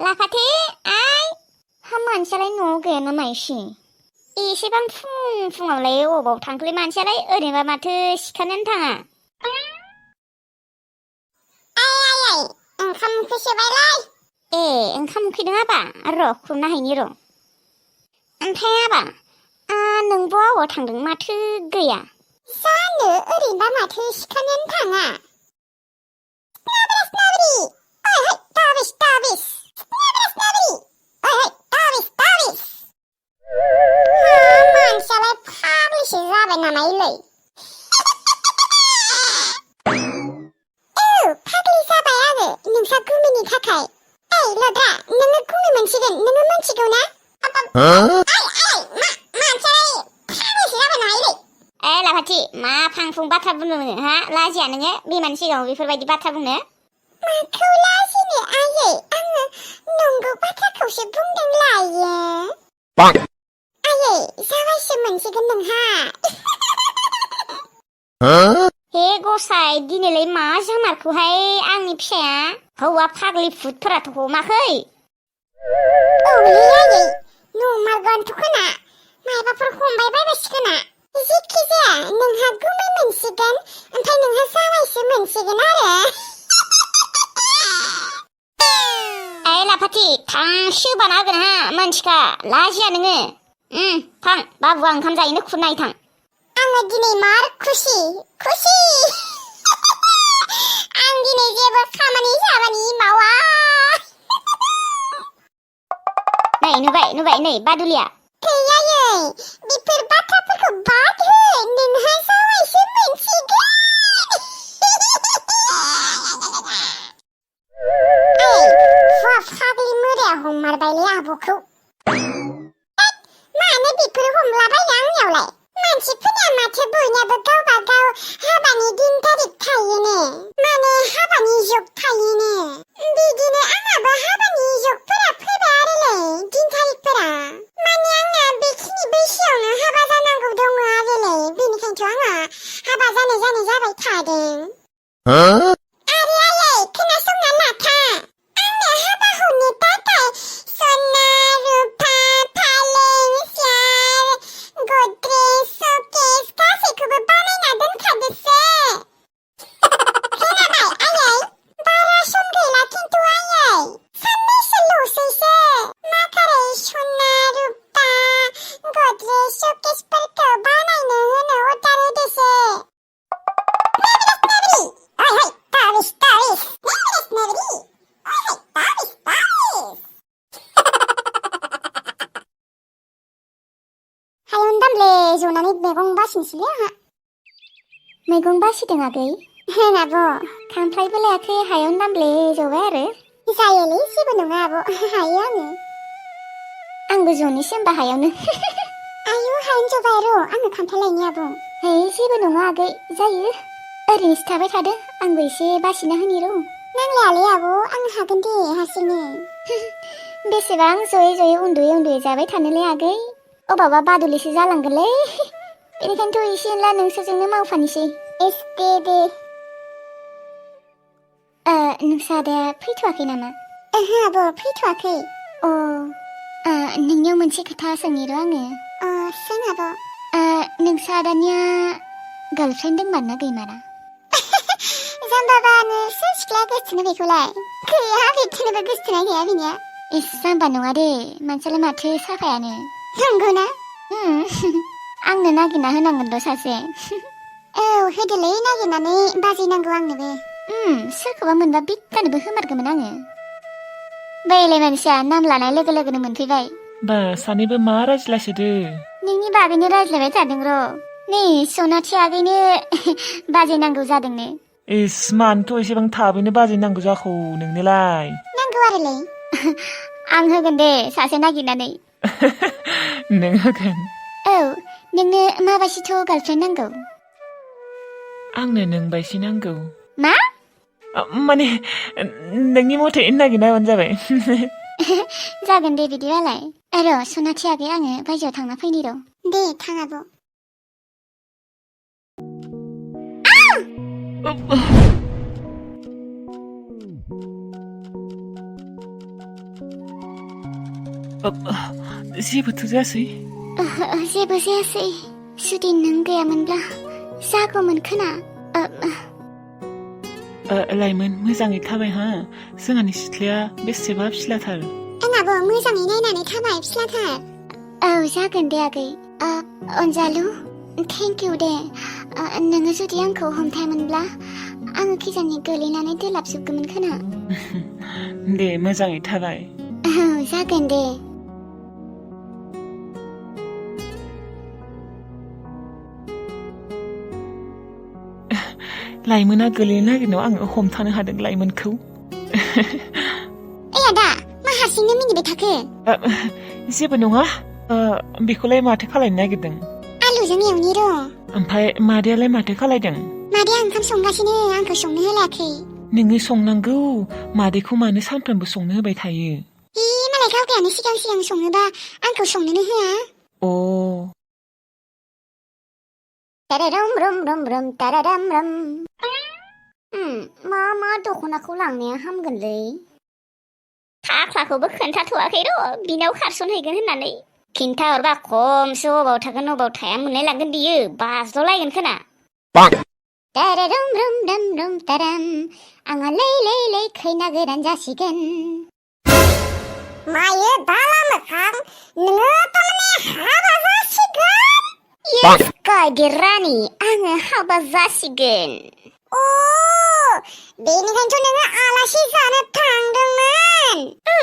लाफाथे आइ हा मानसियालाय न'आव गैया नामा एसेबां फुङावलाय अबाव थांखोलै मानसियालाय ओरैनोबा माथो सिखारनानै थाङा आइ ओंखाम ओंख्रि सोबायलाय ए ओंखाम उखैदों आबा र' खुरना हैनि र' ओमफ्राय आबा नोंबो अबाव थांदों माथो गैया जानो ओरैनोबा माथो सिखारनानै थाङा स्नाबरि ओइ दाबिस स्नाबरि ओइ दाबिस मानसियालाय फाग्लिसो जाबाय नामा इलाय फाग्लि जाबाय आरो नोंसा गुमिनि थाखाय ओइ लद्रा नोङो गुमि मोनसिगोन नोङो मोनथिगौ ना मानसियालाय फाग्लिसो जाबाय नामा इलाय लाफाथि मा फांफुं बाथ्रा बुंनो नोङो हा लाजिया नोङो बिमानि सिगाङाव बेफोरबायदि बाथ्रा बुंनो माखौ लाजिनो आयै आङो नंगौ बाथ्राखौसो बुंदों लायो आयै जाबायसो मोनसिगोन नोंहा हे गसाय दिनैलाय मा जामारखौहाय आंनि फिसाया हौवा फाग्लि भुतफोराथ' हमाखै औलै आयै नंमारगौआनोथ' खोना मायबाफोर हमबाय बायबायसोखोना जेखि जाया नोंहा गुमै मोनसिगोन ओमफ्राय नोंहा जाबायसो मोनसिगोन आरो लाफाथि थांसोबाना होगोन हा मानसिखा लाजिया नोङो थां बाबुआ ओंखाम जाहैनो खुरनाय थां आङो दिनै मार खुसि आं दिनै जेबो खामानि मावा नुबाय नै बादुलिया आयै बेफोर बाथ्राफोरखौ बाद हो नोंहा जाबायसो मोनसिगोन हौवा फाग्लि मोदाया हममारबायलै आब'खौ मानो बेफोर हमलाबायनो आंनियावलाय मानसिफोरनिया माथो बयनाबो गावबा गाव हाबानि दिन थारिख थायोनो माने हाबानि जग थायोनो बिदिनो आंहाबो हाबानि जगफोरा फैबाय आरोलै दिन थारिखफोरा माने आंना बेखिनि बैसोआवनो हाबा जानांगौ दङ आरोलै बेनिखायनोथ' आंहा हाबा जानो जाबाय थादों आरो आयै खोनासंना लाथा आंनो हाबा हरनो थाखाय सना रुपा फालें सियार गद्रेज शकेस गासैखौबो बानायना दोनखादोसो खोनाबाय आयै बारा सम गैला खिन्थु आयै साननैसोल'सैसो माथारै सना रुपा गद्रेज शकेसफोरखौ बानायनो होनो अर्डार होदोसो हायावनो दामले जनानै मैगं बासिनोसैलै आंहा मैगं बासिदों आगै आब' खामफ्लायबो लायाखै हायावनो दामले जबाय आरो जायोलै जेबो नङा आब' हायो आंबो जनोसै होमबा हायावनो आयु हायावनो जबाय र' आङो खामफ्लाय लायनि आब' हे जेबो नङा आगै जायो ओरैनोसो थाबाय थादो आंबो एसे बासिना होनि र' नांलायालै आब' आं हागोन दे हारसिंनो बेसेबां जयै उन्दुयै जाबाय थानोलै आगै अबावबा बादुलिसो जालांगोनलै बेनिखायनोथ' एसे एनला नोंसोरजोंनो मावफानोसै दे नोंसा आदाया फैथ'वाखै नामा ओहो आब' फैथ'वाखै नोंनियाव मोनसे खोथा सोंनि र' आङो सों आब' नोंसा आदानिया गार्लफ्रेन्ड दंमार ना गैमारा जाम्बाबानो सोर सिख्लाया गोसथोनो बेखौलाय गैया बिदिनोबो गोसथोनाय गैया बिनिया इस जाम्बा नङा दे मानसियालाय माथो साफायानो नंगौना आंनो नागिरना होनांगोन सासे औ होदोलै नागिरनानै बाजैनांगौ आंनोबो सोरखौबा मोनबा बिखानोबो होमारगौमोन आङो बैलाय मानसिया नाम लानाय लोगो लोगोनो मोनफैबाय बा सानैबो मा रायज्लायसोदो नोंनि बागैनो रायज्लायबाय थादों र' नै सनाथि आगैनो बाजैनांगौ जादोंनो इस मानोथ' एसेबां थाबैनो बाजैनांगौ जाखो नोंनोलाय नांगौ आरोलै आं होगोन दे सासे नागिरनानै नों होगोन औ नोंनो माबायदिथ' गार्लफ्रेन्ड नांगौ आंनो नों बायदि नांगौ मा माने नोंनि मथे नागिरना होबानो जाबाय जागोन दे बिदिबालाय र' सनाथि आगै आङो बायजोआव थांना फैनि र' दे थां आब' जेबोथ' जायासै जेबो जायासै जुदि नों गैयामोनब्ला जागौमोन खोना लाइमोन मोजाङै थाबाय हा जोंहानि सिथ्लाया बेसेबा फिस्लाथार आंहाबो मोजाङै नायनानै थाबाय फिस्लाथार औ जागोन दे आगै अनजालु थेंक इउ दे नोङो जुदि आंखौ हमथायामोनब्ला आङो खिजानि गोलैनानै दोलाबजोबगौमोन खोना दे मोजाङै थाबाय औ जागोन दे लाइमोना गोलैनो नागिरनायाव आङो हमथानो हादों लाइमोनखौ ए आदा मा हारसिंनो मिनिबाय थाखो जेबो नङा बेखौलाय माथो खालायनो नागिरदों आलुजों एवनि र' ओमफ्राय मादैयालाय माथो खालायदों मादैया ओंखाम संगासिनो आंखौ संनो होलायाखै नोङो संनांगौ मादैखौ मानो सानफ्रोमबो संनो होबाय थायो मालाय गावगायानो सिगां सङोबा आंखौ संनोनो होआ अ ताराराम राम राम राम ताराराम राम मा दख'नाखौ लांनाया हामगोनलै थाख्लाखौबो खोन्थाथ'वाखै र' बिनाव खारसनहैगोन होननानै खिन्थाहरबा खमसो अबाव थागोन अबाव थाया मोनलाय लांगोन बियो बाज्ल'लायगोन खोना ताराराम राम राम राम ताराम आंहा लै खैना गोदान जासिगोन मायो दाला मोखां नोङो थारमाने हाबा जासिगोन येस गायदे रानि आङो हाबा जासिगोन अ बेनिखायनोथ' नोङो आलासि जानो थांदोंमोन औ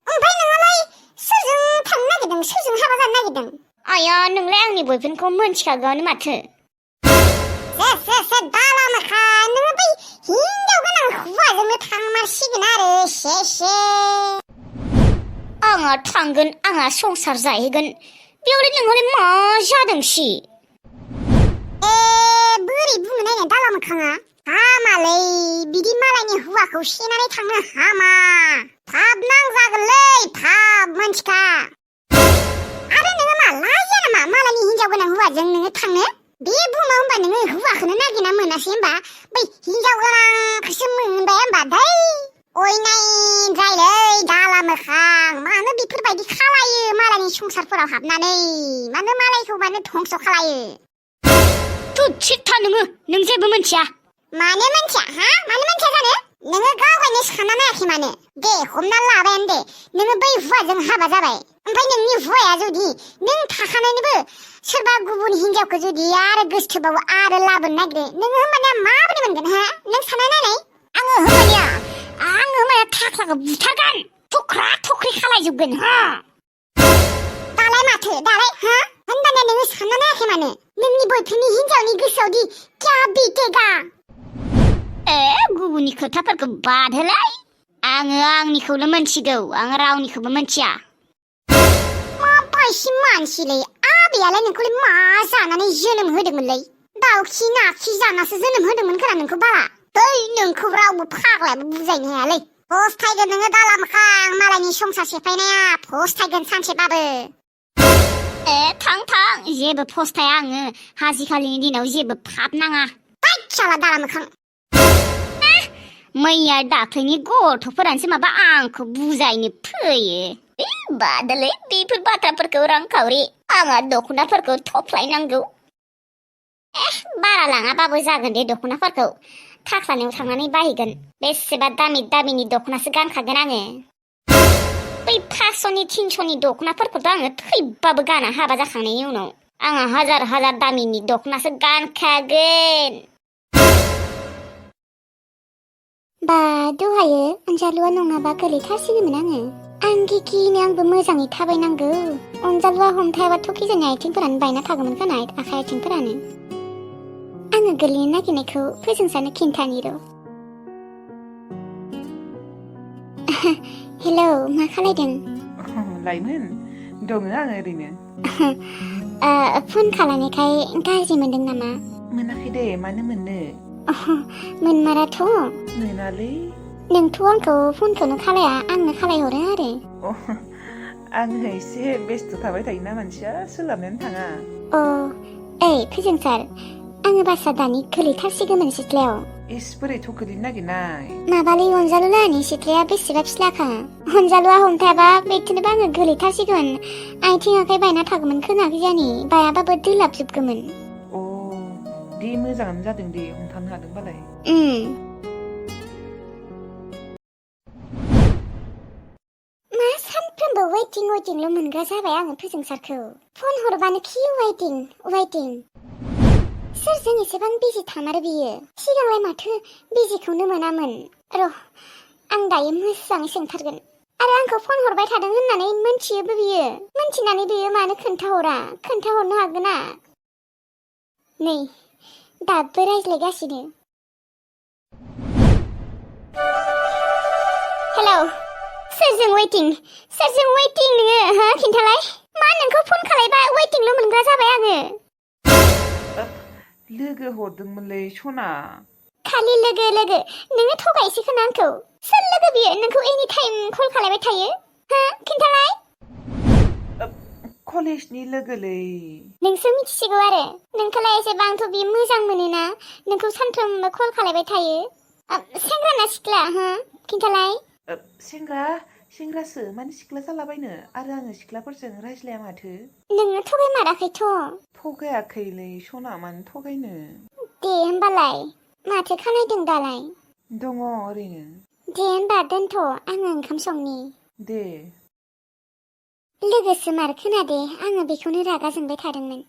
ओमफ्राय नोङालाय सोरजों थांनो नागिरदों सोरजों हाबा जानो नागिरदों आया नोंलाय आंनि बयफ्रेन्डखौ मोनथिखागौआनो माथो दाला मोखां नोङो बै हिनजाव गोनां हौवाजोंनो थांमारसिगोन आरो से आंहा थांगोन आंहा संसार जाहैगोन बेयावलाय नोंहालाय मा जादोंसि बोरै बुंनो नायनाय दाला मोखाङा हामालै बिदि मालायनि हौवाखौ सेनानै थांनो हामा थाब नांजागोनलै थाब मोनथिखा आरो नोङो मा लाजिया नामा मालायनि हिनजाव गोनां हौवाजों नोङो थांनो बे बुहुमाव होनबा नोङो हौवाखौनो नागिरना मोनासै होनबा बै हिनजाव गोनांखौसो मोनबाय होनबा दै अयनाय जायलै दाला मोखां मानो बेफोरबायदि खालायो मालायनि संसारफोराव हाबनानै मानो मालायखौ मानो धंस खालायो थुदसिथा नोङो नों जेबो मोनथिया मानो मोनथिया मानो मोनथिया जानो नोङो गावगायनो सानना नायाखै मानो दे हमना लाबायानो दे नोङो बै हौवाजों हाबा जाबाय ओमफ्राय नोंनि हौवाया जुदि नों थाखानायनिबो सोरबा गुबुन हिनजावखौ जुदि आरो गोसथोबावो आरो लाबोनो नागिरो नोङो होमबानिया माबोरै मोनगोन नों सानना नायनाय आङो होमबानिया थाख्लाखौ बुथारगोन थख्रा खालायजोबगोन दालाय माथो दालाय होनबानिया नोङो सानना नायाखै मानो नोंनि बयफ्रेन्डनि हिनजावनि गोसोआवदि क्या बीतेगा गुबुननि खोथाफोरखौ बादहोलाय आङो आंनिखौल' मोनथिगौ आं रावनिखौबो मोनथिया मा बायसि मानसिलै आबैयालाय नोंखौलाय मा जानानै जोनोम होदोंमोनलै दाउखि नाखि जानासो जोनोम होदोंमोन खोना नोंखौ बाला नोंखौ रावबो फाग्लायाबो बुजायनो हायालै फस्थायगोन नोङो दाला मोखां मालायनि संसार सेफायनाया फस्थायगोन सानसेबाबो थां जेबो फस्थाया आङो आजिखालिनि दिनाव जेबो फाब नाङा साला दाला मोखां मैया दाख्लैनि गथ'फोरानोसो माबा आंखौ बुजायनो फैयो बादालै बेफोर बाथ्राफोरखौ रांखावरि आंहा दख'नाफोरखौ थफ्लायनांगौ बारा लाङाबाबो जागोन दे दख'नाफोरखौ थाख्लानायाव थांनानै बायहैगोन बेसेबा दामिनि दख'नासो गानखागोन आङो बै 500नि 300नि दख'नाफोरखौथ' आङो थैबाबो गाना हाबा जाखांनायनि उनाव आंहा हाजार दामिनि दख'नासो गानखागोन बा दहायो अनजालुआ नङाबा गोलैथारसिगौमोन आं गिगिनो आंबो मोजाङै थाबायनांगौ अनजालुआ हमथायाबाथ' खिजानि आथिंफोरानो बायना थागौमोन खोना आखाइ आथिंफोरानो आङो गोलैनो नागिरनायखौ फोजोंसानो खिन्थानि र' हेलौ मा खालायदों लाइमोन दङ आङो ओरैनो फन खालामनायखाय गाज्रि मोनदों नामा मोनाखै दे मानो मोननो मोनमाराथ' मोनालै नोंथ' आंखौ फनखौनो खालाया आंनो खालायहरो आरो आङो एसे बेस्थ' थाबाय थायोना मानसिया सोलाबनानै थाङा फोजोंसार आङो बासा दानि गोलैथारसिगौमोन सिथ्लायाव इस बोरैथ' गोलैनो नागिरनाय माबालै अनजालुलानि सिथ्लाया बेसेबा फिस्लाखा अनजालुआ हमथायाबा बेखौनोबा आङो गोलैथारसिगोन आथिं आखाइ बायना थागौमोन खोनाखै जानि बायाबाबो दैलाबजोबगौमोन अ दे मोजाङानो जादों दे हमथानो हादोंबालाय मा सानफ्रोमबो वेटिंल' मोनग्रा जाबाय आङो फोजोंसारखौ फन हरबानो खि वेटिं सोरजों एसेबां बिजि थामारो बियो सिगांलाय माथो बिजिखौनो मोनामोन र' आं दायो मोजाङै सोंथारगोन आरो आंखौ फन हरबाय थादों होननानै मोनथियोबो बियो मोनथिनानै बियो मानो खोन्थाहरनो हागोना नै दाबो रायज्लायगासिनो हेलौ सोरजों वेटिं नोङो हो खिन्थालाय मा नोंखौ फन खालायबा वेटिंल' मोनग्रा जाबाय आङो लोगो हरदोंमोनलै सना खालि लोगो नोङो थगायसै खोना आंखौ सोर लोगो बियो नोंखौ एनि टाइम कल खालायबाय थायो हो खिन्थालाय कलेजनि लोगोलै नोंसो मिथिसिगौ आरो नोंखौलाय एसेबांथ' बियो मोजां मोनोना नोंखौ सानफ्रोमबो कल खालायबाय थायो सेंग्रा ना सिख्ला हो खिन्थालाय सेंग्रासो माने सिख्ला जालाबायनो आरो आङो सिख्लाफोरजों रायज्लाया माथो नोङो थगायमाराखैथ' थगायाखैलै सना मानो थगायनो दे होमबालाय माथो खालायदों दालाय दङ ओरैनो दे होमबा दोनथ' आङो ओंखाम संनि दे लोगोसो मार खोनादे आङो बेखौनो रागा जोंबाय थादोंमोन